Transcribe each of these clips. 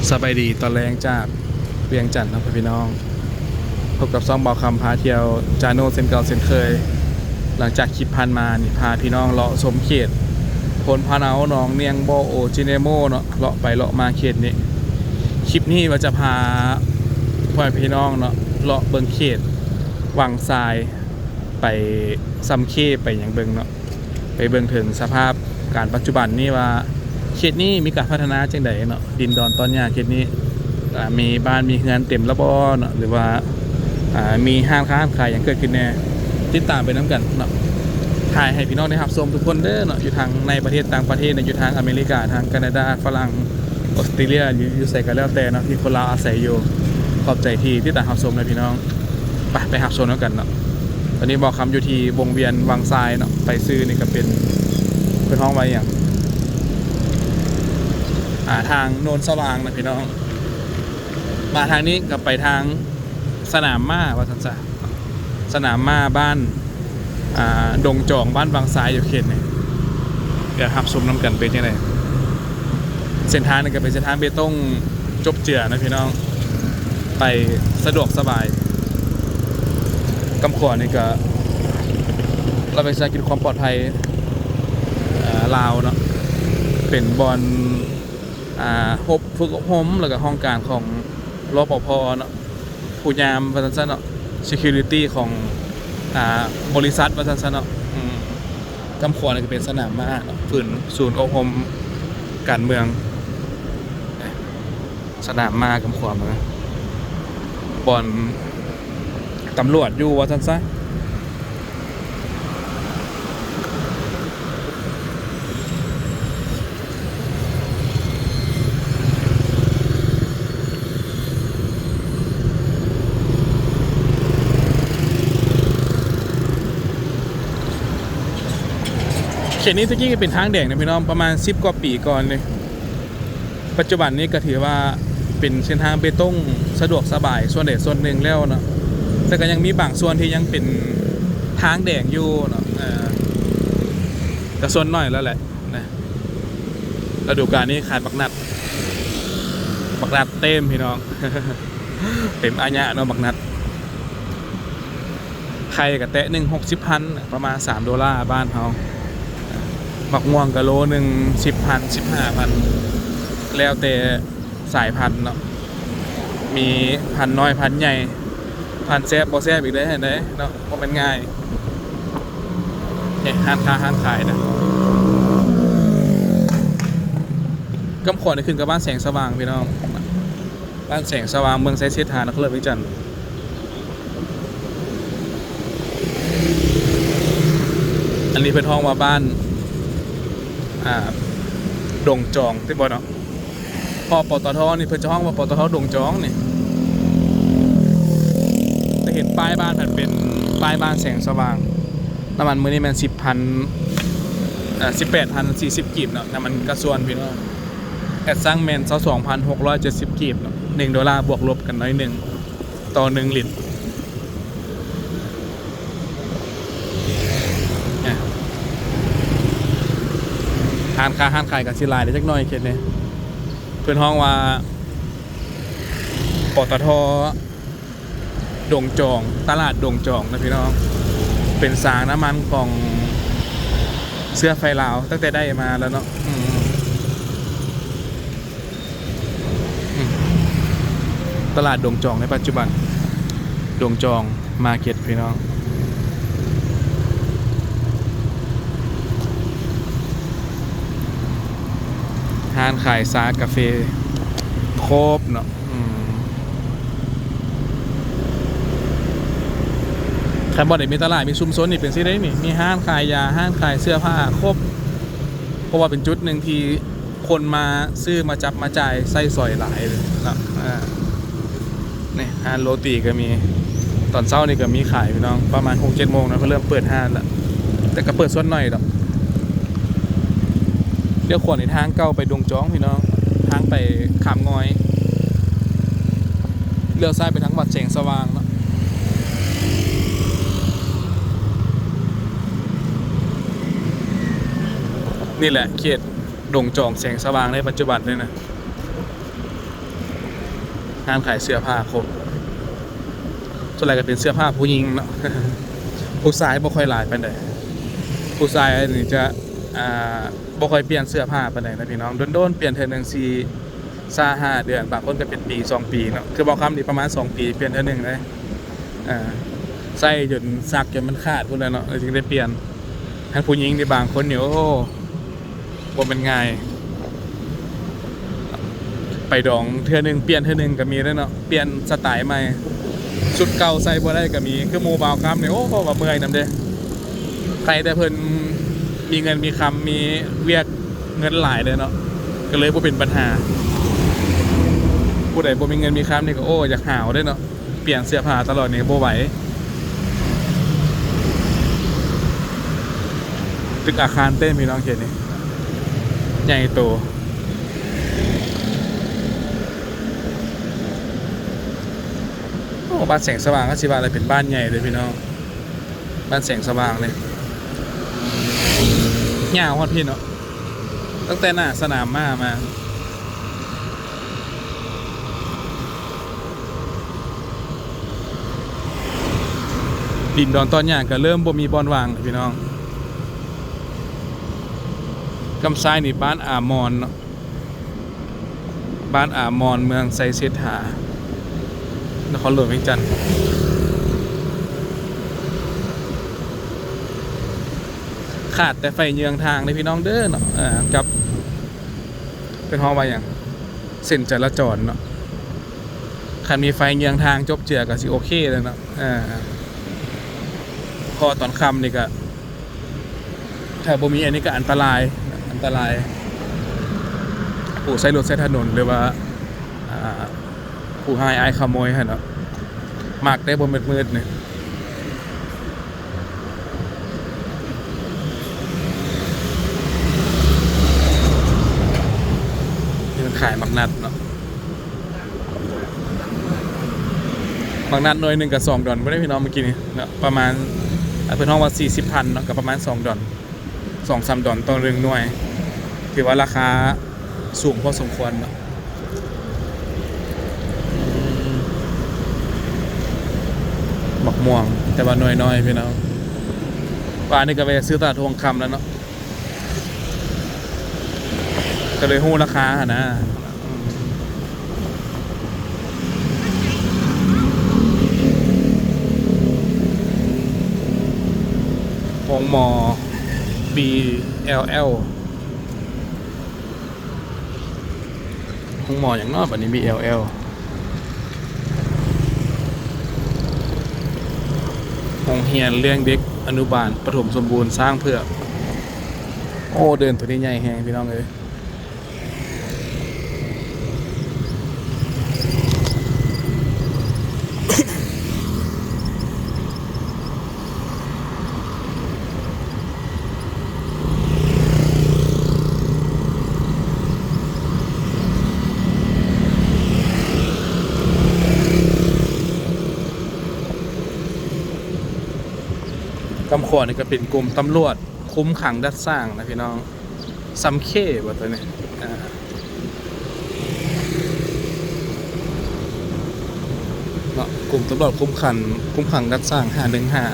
ສະບາຍດີຕອນແລງຈາກວຽງຈັນເນາະພີ່ນ້ອງ, ພົບກັບຊ່ອງບ່າວຄຳພາທ່ຽວ ຈາໂນ ເຊັ່ນເກົ່າເຊັ່ນເຄີຍ. ຫຼັງຈາກຄລິບຜ່ານມານີ້ ພາພີ່ນ້ອງເລາະຊົມເຂດໂພນພະເນົາ ໜອງນຽງ ບໍ່ໂອ ຈີເນໂມເນາະ, ເລາະໄປເລາະມາເຂດນີ້. ຄລິບນີ້ວ່າຈະພາພໍ່ແມ່ພີ່ນ້ອງເນາະ ເລາະເບິ່ງເຂດວັງຊາຍ ໄປຊຳເຄ ໄປຫຍັງເບິ່ງເນາະ. ໄປເບິ່ງເຖິງສະພາບການປັດຈຸບັນນີ້ວ່າ ເຂດນີ້ມີການພັດທະນາຈັ່ງໃດເນາະ, ດິນດອນຕອນຫຍ້າເຂດນີ້ ອ່າ ມີບ້ານມີເຮືອນເຕັມແລ້ວບໍ່ເນາະ ຫຼືວ່າ ອ່າ ມີຮ້ານຄ້າຮ້ານຂາຍຫຍັງເກີດຂຶ້ນແດ່. ຕິດຕາມໄປນຳກັນເນາະ, ຖ່າຍໃຫ້ພີ່ນ້ອງໄດ້ຮັບຊົມທຸກຄົນເດີເນາະ, ຢູ່ທາງໃນປະເທດ ຕ່າງປະເທດເນາະ, ຢູ່ທາງອາເມລິກາ ທາງການາດາ ຝຣັ່ງ ອອສເຕຣເລຍ ຫຼືຢູ່ໃສກໍແລ້ວແຕ່ເນາະ ທີ່ຄົນລາວອາໄສຢູ່. ຂອບໃຈທີ່ຕິດຕາມຮັບຊົມນະພີ່ນ້ອງ. ໄປ ໄປຮັບຊົມນຳກັນເນາະ. ຕອນນີ້ບ່າວຄຳຢູ່ທີ່ວົງວຽນວັງຊາຍເນາະ, ໄປຊື່ນີ້ກໍເປັນ ເພິ່ນຮ້ອງວ່າຫຍັງ ອ່າ ທາງໂນນສະຫວ່າງນະພີ່ນ້ອງ. ມາທາງນີ້ກໍໄປທາງສະໜາມມ້າວ່າຊັ້ນຊະ, ສະໜາມມ້າບ້ານ ອ່າ ດົງຈອງ ບ້ານວັງຊາຍ ຢູ່ເຂດນີ້. ດຽວຮັບຊົມນຳກັນເປັນຈັ່ງໃດ. ເສັ້ນທາງນີ້ກໍເປັນເສັ້ນທາງເບຕົງຈົບເຈືອນະພີ່ນ້ອງ, ໄປສະດວກສະບາຍ. ກຳຂວານີ້ກໍລັດວິສາຫະກິດຄວາມປອດໄພ ເອີ ລາວເນາະ, ເປັນບ່ອນ ອ່າ ຮົບຝຶກອົບຮົມ ແລ້ວກໍຫ້ອງການຂອງ ລປພ ເນາະ. ຜູ້ຍາມວ່າຊັ້ນຊະເນາະ, ເຊຄິວຣິຕີຂອງ ອ່າ ບໍລິສັດວ່າຊັ້ນຊະເນາະ. ອືມ ກຳຂວານີ້ກໍເປັນສະໜາມມ້າເນາະ, ສູນ ສູນອົບຮົມການເມືອງ, ສະໜາມມ້າກຳຂວານະ, ບ່ອນຕຳຫຼວດຢູ່ວ່າຊັ້ນຊະ. ເຂດນີ້ແຕ່ກີ້ກໍເປັນທາງແດງນະພີ່ນ້ອງ, ປະມານສິບກວ່າປີກ່ອນເດ. ປັດຈຸບັນນີ້ກໍຖືວ່າເປັນເສັ້ນທາງເບຕົງສະດວກສະບາຍສ່ວນໃດສ່ວນໜຶ່ງແລ້ວເນາະ, ແຕ່ກໍຍັງມີບາງສ່ວນທີ່ຍັງເປັນທາງແດງຢູ່ເນາະ, ເອີ ກໍສ່ວນໜ້ອຍແລ້ວແຫຼະນະ. ລະດູການນີ້ຂາຍບັກນັດ, ບັກນັດເຕັມພີ່ນ້ອງ, ເຕັມອາຍະເນາະບັກນັດ. ໄຂ່ກະແຕະໜຶ່ງຫົກສິບພັນ ປະມານສາມໂດລາບ້ານເຮົາ. ໝາກມ່ວງກະໂລໜຶ່ງສິບພັນ ສິບຫ້າພັນ ແລ້ວແຕ່ສາຍພັນເນາະ, ມີພັນນ້ອຍ ພັນໃຫຍ່, ພັນແຊບບໍ່ແຊບອີກເດ້ເນາະ, ບໍ່ແມ່ນງ່າຍ. ນີ້ຮ້ານຄ້າຮ້ານຂາຍນະ, ກຳຂອນນີ້ຂຶ້ນກັບບ້ານແສງສະຫວ່າງພີ່ນ້ອງ. ບ້ານແສງສະຫວ່າງ ເມືອງໄຊເສດຖາ ນະຄອນຫຼວງວຽງຈັນ. ອັນນີ້ເພິ່ນຮ້ອງວ່າບ້ານ ອ່າ ດົງຈອງຕິບໍ່ເນາະ, ເພາະ ປຕທ ນີ້ເພິ່ນຈະຮ້ອງວ່າ ປຕທ ດົງຈອງນີ້. ແຕ່ເຫັນປ້າຍບ້ານຫັ້ນເປັນປ້າຍບ້ານແສງສະຫວ່າງ. ນ້ຳມັນມື້ນີ້ແມ່ນສິບພັນ ເອີ ສິບແປດພັນສີ່ສິບກີບເນາະ, ນ້ຳມັນກາຊວນພີ່ນ້ອງ. ແອັດຊັງແມ່ນຊາວສອງພັນຫົກຮ້ອຍເຈັດສິບກີບເນາະ, ໜຶ່ງໂດລາບວກລົບກັນໜ້ອຍໜຶ່ງຕໍ່ໜຶ່ງລິດ. ຮ້ານຄ້າຮ້ານຂາຍກໍຊິຫຼາຍເດຈັກໜ້ອຍເຂດນີ້, ເພິ່ນຮ້ອງວ່າ ປຕທ ດົງຈອງ, ຕະຫຼາດດົງຈອງນະພີ່ນ້ອງ, ເປັນສາງນ້ຳມັນຂອງເຊື້ອໄຟລາວຕັ້ງແຕ່ໃດມາແລ້ວເນາະ. ອືມ ອືມ ຕະຫຼາດດົງຈອງໃນປັດຈຸບັນ, ດົງຈອງມາເກັດພີ່ນ້ອງ. ຮ້ານຂາຍຊາກາເຟຄົບເນາະ. ອືມ ຄັນບໍ່ໄດ້ມີຕະຫຼາດ ມີຊຸມຊົນນີ້ເປັນຊີ້ເດ້ນີ້, ມີຮ້ານຂາຍຢາ, ຮ້ານຂາຍເສື້ອຜ້າຄົບ, ເພາະວ່າເປັນຈຸດໜຶ່ງທີ່ຄົນມາຊື້ມາຈັບມາຈ່າຍໃຊ້ສອຍຫຼາຍເນາະ. ອາ ນີ້ຮ້ານໂລຕີກໍມີ, ຕອນເຊົ້ານີ້ກໍມີຂາຍພີ່ນ້ອງ, ປະມານຫົກເຈັດໂມງນະ ເພິ່ນເລີ່ມເປີດຮ້ານລະ, ແຕ່ກໍເປີດສ່ວນໜ້ອຍດອກ. ລ້ຽວຂວານີ້ທາງເກົ່າໄປດົງຈອງພີ່ນ້ອງ, ທາງໄປຂາມງອຍ, ລ້ຽວຊ້າຍໄປທາງວັດແສງສະຫວ່າງເນາະ. ນີ້ແຫຼະເຂດດົງຈອງແສງສະຫວ່າງໃນປັດຈຸບັນນີ້ນະ. ຮ້ານຂາຍເສື້ອຜ້າຄົບ ສ່ວນຫຼາຍກໍເປັນເສື້ອຜ້າຜູ້ຍິງເນາະ ຜູ້ຊາຍບໍ່ຄ່ອຍຫຼາຍປານໃດ. ຜູ້ຊາຍນີ້ຈະ ອ່າ ບໍ່ຄ່ອຍປ່ຽນເສື້ອຜ້າປານໃດນະພີ່ນ້ອງ, ດົນໆປ່ຽນເທື່ອໜຶ່ງ ສີ່ ຊາ ຫ້າເດືອນ, ບາງຄົນກໍເປັນປີສອງປີເນາະ. ຄືບ່າວຄຳນີ້ປະມານສອງປີປ່ຽນເທື່ອໜຶ່ງເດ້. ເອີ ໃສ່ຈົນຊັກຈົນມັນຂາດພຸ້ນແຫຼະເນາະ ເອີ ຈຶ່ງໄດ້ປ່ຽນ. ຄັນຜູ້ຍິງນີ້ບາງຄົນນີ້ ໂອ້ ບໍ່ແມ່ນງ່າຍ, ໄປດອງເທື່ອໜຶ່ງ ປ່ຽນເທື່ອໜຶ່ງກໍມີເດ້ເນາະ, ປ່ຽນສະໄຕໃໝ່, ຊຸດເກົ່າໃສ່ບໍ່ໄດ້ກໍມີ. ຄືໝູ່ບ່າວຄຳນີ້ ໂອ້ ເວົ້າວ່າເມື່ອຍນຳເດ້. ໃຜແຕ່ເພິ່ນມີເງິນມີຄຳ ມີວຽກເງິນຫຼາຍເດ້ເນາະ ກໍເລີຍບໍ່ເປັນບັນຫາ. ຜູ້ໃດບໍ່ມີເງິນມີຄຳນີ້ກໍ ໂອ້ ຢາກຫາວເດ້ເນາະ, ປ່ຽນເສື້ອຜ້າຕະຫຼອດນີ້ບໍ່ໄຫວ. ຕຶກອາຄານເຕັມພີ່ນ້ອງ ເຂດນີ້ໃຫຍ່ໂຕ. ໂອ້ ບ້ານແສງສະຫວ່າງກໍຊິວ່າແລ້ວ ເປັນບ້ານໃຫຍ່ເດ້ພີ່ນ້ອງ. ບ້ານແສງສະຫວ່າງນີ້ຍາວຮອດພີ້ເນາະ, ຕັ້ງແຕ່ໜ້າສະໜາມມ້າມາ. ດິນດອນຕອນຫຍ້າກໍເລີ່ມບໍ່ມີບ່ອນວ່າງແລ້ວພີ່ນ້ອງ. ກຳຊ້າຍນີ້ບ້ານອາມອນເນາະ. ບ້ານອາມອນ ເມືອງໄຊເສດຖາ ນະຄອນຫຼວງວຽງຈັນ. ຂາດແຕ່ໄຟເຍືອງທາງເດ້ພີ່ນ້ອງເດີເນາະ, ເອີ ກັບ ເພິ່ນຮ້ອງວ່າຫຍັງ ເສັ້ນຈະລາຈອນເນາະ. ຄັນມີໄຟເຍືອງທາງຈົບເຈືອກໍຊິໂອເຄແລ້ວເນາະ, ເອີ ເພາະຕອນຄ່ຳນີ້ກໍ ຖ້າບໍ່ມີອັນນີ້ກໍອັນຕະລາຍ ອັນຕະລາຍ ຜູ້ໃຊ້ລົດໃຊ້ຖະໜົນ ຫຼືວ່າ ອ່າ ຜູ້ຮ້າຍອ້າຍຂະໂມຍຫັ້ນເນາະ, ມັກໄດ້ບໍ່ມືດໆນີ້. ເພິ່ນຂາຍໝາກນັດເນາະ. ໝາກນັດໜ່ວຍໜຶ່ງກໍສອງດອນພຸ້ນເດ້ພີ່ນ້ອງ ມື້ກີ້ນີ້ເນາະ, ປະມານ ເພິ່ນຮ້ອງວ່າສີ່ສິບພັນເນາະ, ກໍປະມານສອງດອນ ສອງສາມດອນຕໍ່ໜຶ່ງໜ່ວຍ, ຖືວ່າລາຄາສູງພໍສົມຄວນເນາະ. ໝາກມ່ວງ ແຕ່ວ່າໜ່ວຍນ້ອຍພີ່ນ້ອງ. ວ່ານີ້ກໍແວ່ຊື້ຕະຫຼາດຫົວຄ່ຳແລ້ວເນາະ. ກໍເລີຍຮູ້ລາຄາຫັ້ນນະ. ໂຮງໝໍ ບີແອລແອລ ໂຮງໝໍຫຍັງເນາະ ບັດນີ້ ບີແອລແອລ. ໂຮງຮຽນລ້ຽງເດັກອະນຸບານປະຖົມສົມບູນຊ້າງເຜືອກ. ໂອ້ ເດີ່ນໂຕນີ້ໃຫຍ່ແຮງພີ່ນ້ອງເອີຍ. ກຳຂວານີ້ກໍເປັນກົມຕຳຫຼວດຄຸມຂັງດັດສ້າງນະພີ່ນ້ອງ. ຊຳເຄບໍ່ຕົວນີ້ ອ່າ ເນາະ, ກົມຕຳຫຼວດຄຸມຂັງ ຄຸມຂັງດັດສ້າງ ຫ້າໜຶ່ງຫ້າ.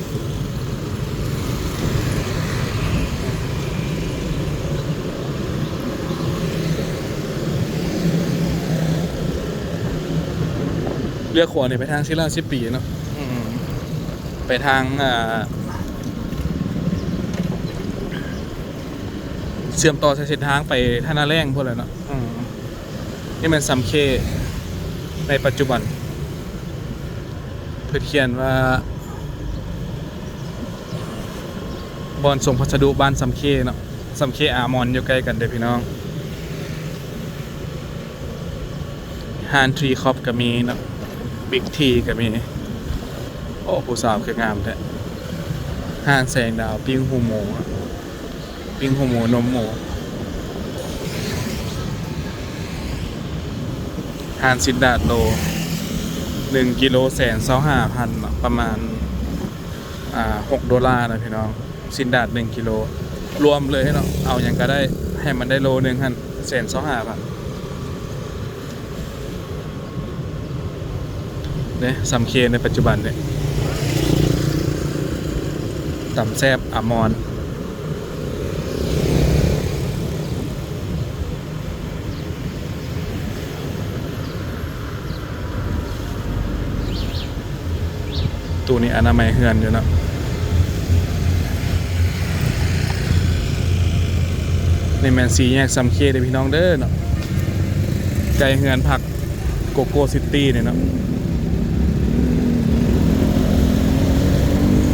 ລ້ຽວຂວານີ້ໄປທາງສີລາສິບປີເນາະ, ອືມ ໄປທາງ ອ່າ ເຊື່ອມຕໍ່ໃສ່ເສັ້ນທາງໄປທ່ານາແລ້ງພຸ້ນແຫຼະເນາະ. ອືມ ນີ້ແມ່ນຊຳເຄໃນປັດຈຸບັນ, ເພິ່ນຂຽນວ່າ ບ່ອນສົ່ງພັດສະດຸບ້ານຊຳເຄເນາະ, ຊຳເຄອາມອນຢູ່ໃກ້ກັນເດີ້ພີ່ນ້ອງ. ຮ້ານທຣີຄອບກໍມີເນາະ, ບິກທີກໍມີ. ໂອ້ ຜູ້ສາວຄືງາມແທ້. ຮ້ານແສງດາວປີ້ງຫູໝູ ປີ້ງຫູໝູ ນົມໝູ. ຮ້ານຊີ້ນດາດໂລ ໜຶ່ງກິໂລແສນຊາວຫ້າພັນເນາະ, ປະມານ ອ່າ ຫົກໂດລານະພີ່ນ້ອງ. ຊີ້ນດາດໜຶ່ງກິໂລ ລວມເລີຍເນາະ, ເອົາຫຍັງກໍໄດ້ ໃຫ້ມັນໄດ້ໂລໜຶ່ງຫັ້ນ ແສນຊາວຫ້າພັນ. ເດ້ ຊຳເຄໃນປັດຈຸບັນເດ້ ຕຳແຊບອາມອນ. ຕູ້ນີ້ອະນາໄມເຮືອນຢູ່ເນາະ. ນີ້ແມ່ນສີ່ແຍກຊຳເຄເດີພີ່ນ້ອງເດີເນາະ ໃກ້ເຮືອນພັກໂກໂກ້ຊິຕີນີ້ເນາະ.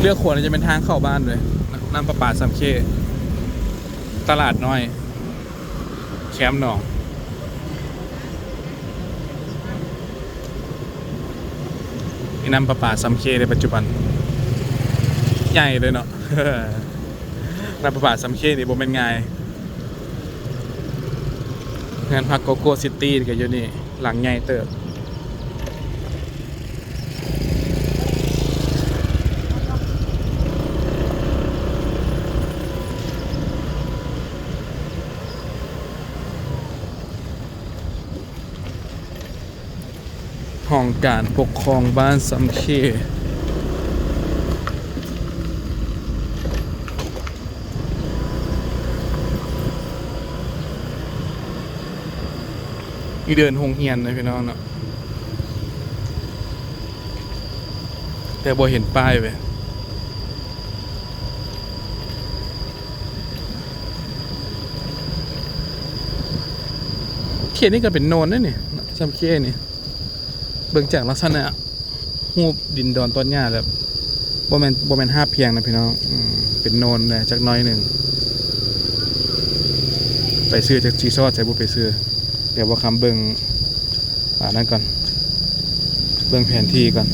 ລ້ຽວຂວານີ້ຈະເປັນທາງເຂົ້າບ້ານເລີຍ ນ້ຳປະປາຊຳເຄ ຕະຫຼາດນ້ອຍ ແຄມໜອງ. ມີນ້ຳປະປາຊຳເຄໃນປັດຈຸບັນ ໃຫຍ່ເລີຍເນາະ. ນ້ຳປະປາຊຳເຄນີ້ບໍ່ແມ່ນງ່າຍ. ເຮືອນພັກໂກໂກ້ຊິຕີກໍຢູ່ນີ້ ຫຼັງໃຫຍ່ເຕີບ. ຫ້ອງການປົກຄອງບ້ານຊຳເຄ. ນີ້ເດີ່ນໂຮງຮຽນນະພີ່ນ້ອງເນາະ ແຕ່ບໍ່ເຫັນປ້າຍເວີຍ. ເຂດນີ້ກໍເປັນໂນນເດ້ນີ້ ຊຳເຄນີ້ ເບິ່ງຈາກລັກສະນະຮູບດິນດອນຕອນຫຍ້າແລ້ວ ບໍ່ແມ່ນ ບໍ່ແມ່ນຮາບພຽງນະພີ່ນ້ອງ ອືມ ເປັນໂນນແດ່ຈັກໜ້ອຍໜຶ່ງ. ໄປຊື່ຈັກຊິຊອດໃສບໍ່ໄປຊື່ ດຽວບ່າວຄຳເບິ່ງ ອ່າ ນັ້ນກ່ອນ ເບິ່ງແຜນທີ່ກ່ອນ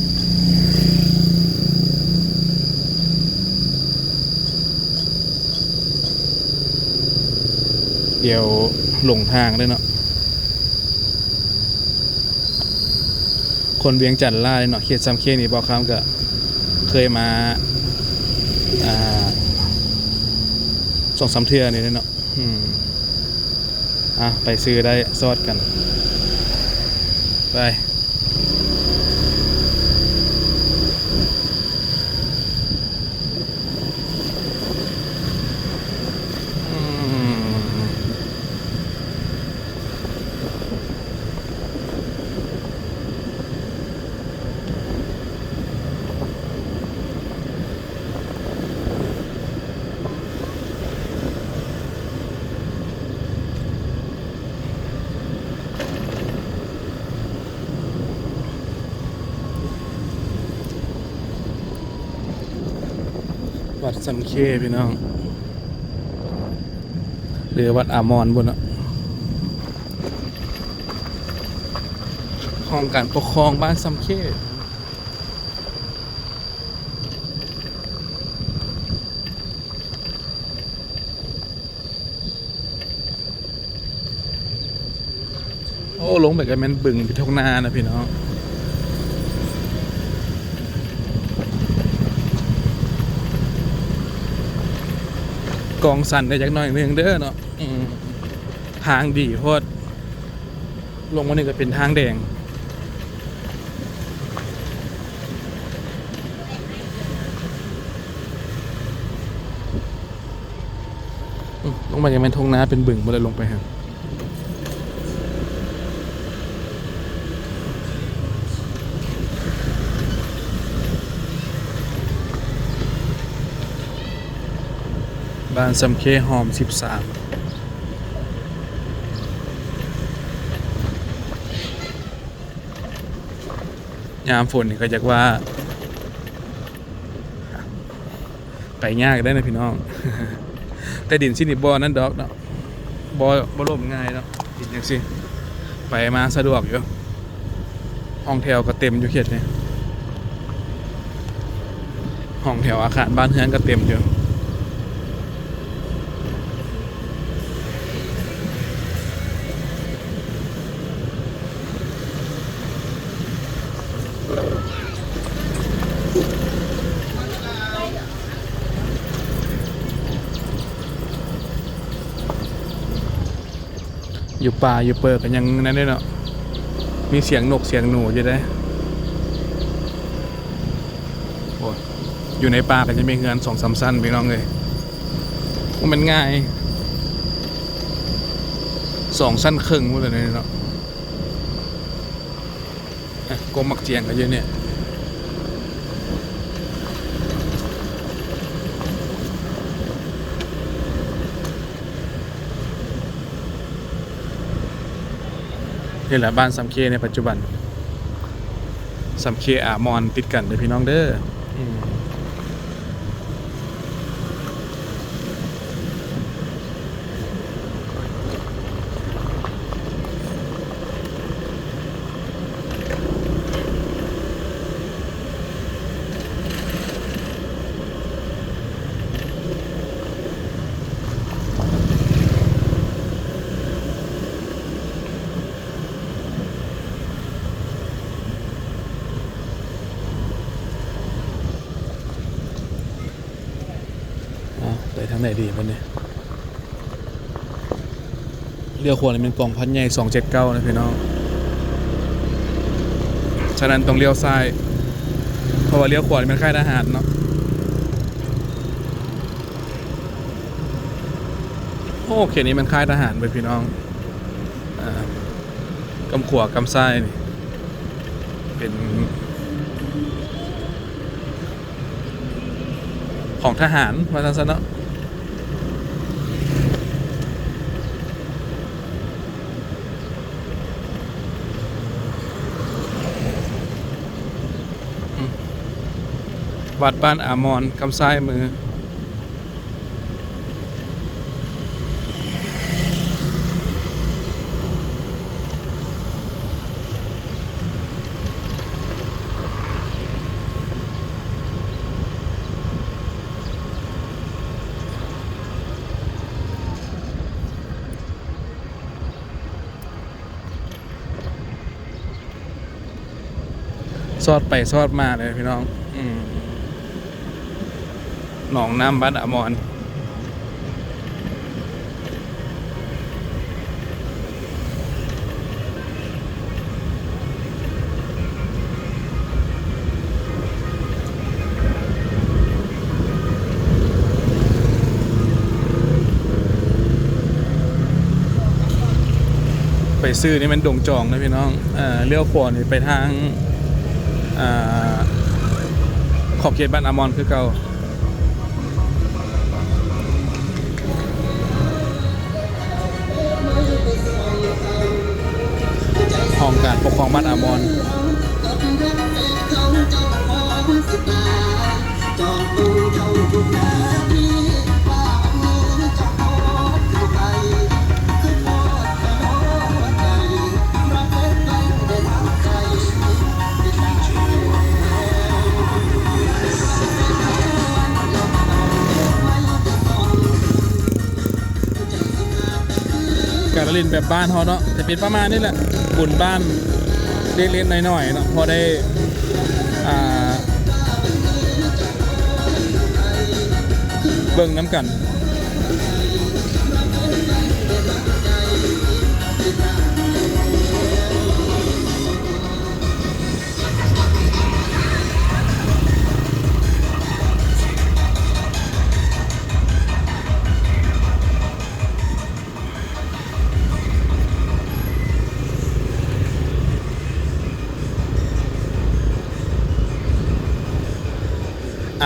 ດຽວຫຼົງທາງເດ້ເນາະ. ຄົນວຽງຈັນຫຼາຍເນາະ ເຂດຊຳເຄນີ້ ບ່າວຄຳກໍເຄີຍມາ ອ່າ ສອງສາມເທື່ອນີ້ເນາະ. ອືມ ອ່ະ ໄປຊື່ໄດ້ ຊອດກັນ ໄປ. ວັດຊຳເຄພີ່ນ້ອງ ຫຼື ວັດອາມອນພຸ້ນເນາະ. ຫ້ອງການປົກຄອງບ້ານຊຳເຄ. ໂອ້ ລົງໄປກໍແມ່ນບຶງເປັນທົ່ງນານະພີ່ນ້ອງ ກ້ອງສັ່ນໄດ້ຈັກໜ້ອຍໜຶ່ງເດີເນາະ. ອືມ ທາງດີໂພດ. ລົງມານີ້ກໍເປັນທາງແດງ. ອືມ ລົງໄປຍັງແມ່ນທົ່ງນາເປັນບຶງບໍ່ໄດ້ລົງໄປຫັ້ນ. ບ້ານຊຳເຄ ຮ່ອມສິບສາມ. ຍາມຝົນນີ້ກໍຢາກວ່າໄປຍາກໄດ້ນະພີ່ນ້ອງ ແຕ່ດິນຊິນີ້ບໍ່ນັ້ນດອກເນາະ ບໍ່ ບໍ່ລົ້ມງ່າຍເນາະ ດິນຈັ່ງຊີ້ ໄປມາສະດວກຢູ່. ຫ້ອງແຖວກໍເຕັມຢູ່ເຂດນີ້ ຫ້ອງແຖວອາຄານບ້ານເຮືອນກໍເຕັມຢູ່. ຢູ່ປ່າຢູ່ເປີກກໍຍັງນັ້ນເດ້ເນາະ ມີສຽງນົກສຽງໜູຢູ່ເດ້. ຢູ່ໃນປ່າກໍຈະມີເຮືອນສອງສາມຊັ້ນພີ່ນ້ອງເອີຍ. ບໍ່ແມ່ນງ່າຍ ສອງຊັ້ນເຄິ່ງພຸ້ນແຫຼະເນາະ. ອ່ະ ກົກໝາກຈຽງກໍຢູ່ນີ້. ນີ້ແຫຼະບ້ານຊຳເຄໃນປັດຈຸບັນ ຊຳເຄອາມອນຕິດກັນເດີພີ່ນ້ອງເດີ. ອືມ. ອ້າວ ໄປທາງໃດດີບັດນີ້? ລ້ຽວຂວານີ້ແມ່ນກອງພັນໃຫຍ່ສອງເຈັດເກົ້ານະພີ່ນ້ອງ, ສະນັ້ນຕ້ອງລ້ຽວຊ້າຍ ເພາະວ່າລ້ຽວຂວານີ້ແມ່ນຄ້າຍທະຫານເນາະ. ໂອ້ ເຂດນີ້ແມ່ນຄ້າຍທະຫານເບິດພີ່ນ້ອງ. ອ່າ ກຳຂວາກຳຊ້າຍນີ້ເປັນ ຂອງທະຫານວ່າຊັ້ນຊະເນາະ. ອືມ ວັດບ້ານອາມອນ ກຳຊ້າຍມື. ຊອດໄປຊອດມາເລີຍພີ່ນ້ອງ. ອືມ ໜອງນ້ຳບ້ານອາມອນ. ໄປຊື່ນີ້ແມ່ນດົງຈອງເດີພີ່ນ້ອງ. ເອີ ລ້ຽວຂວານີ້ໄປທາງ ອ່າ ຂອບເຂດບ້ານອາມອນຄືເກົ່າ. ຫ້ອງການປົກຄອງບ້ານອາມອນ. ການຫຼິ້ນແບບບ້ານເຮົາເນາະ ຈະເປັນປະມານນີ້ແຫຼະ ບຸນບ້ານເລັກໆນ້ອຍໆເນາະ ພໍໄດ້ ອ່າ ເບິ່ງນຳກັນ.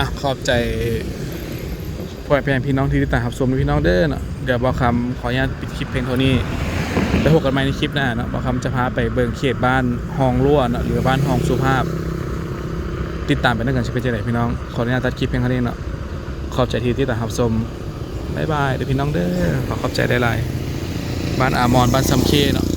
ອ່ະ ຂອບໃຈ ພໍ່ແມ່ພີ່ນ້ອງທີ່ຕິດຕາມຮັບຊົມເດີພີ່ນ້ອງເດີເນາະ. ດຽວບ່າວຄຳຂໍອະນຸຍາດປິດຄລິບພຽງເທົ່ານີ້ ໄປພົບກັນໃໝ່ໃນຄລິບໜ້າເນາະ. ບ່າວຄຳຈະພາໄປເບິ່ງເຂດບ້ານຮ່ອງຫຼວເນາະ ຫຼືບ້ານຮ່ອງສຸພາບ. ຕິດຕາມໄປນຳກັນຊິເປັນຈັ່ງໃດພີ່ນ້ອງ. ຂໍອະນຸຍາດຕັດຄລິບພຽງເທົ່ານີ້ເນາະ. ຂອບໃຈທີ່ຕິດຕາມຮັບຊົມ. ບາຍບາຍເດີພີ່ນ້ອງເດີ. ຂໍຂອບໃຈຫຼາຍໆ. ບ້ານອາມອນ ບ້ານຊຳເຄເນາະ.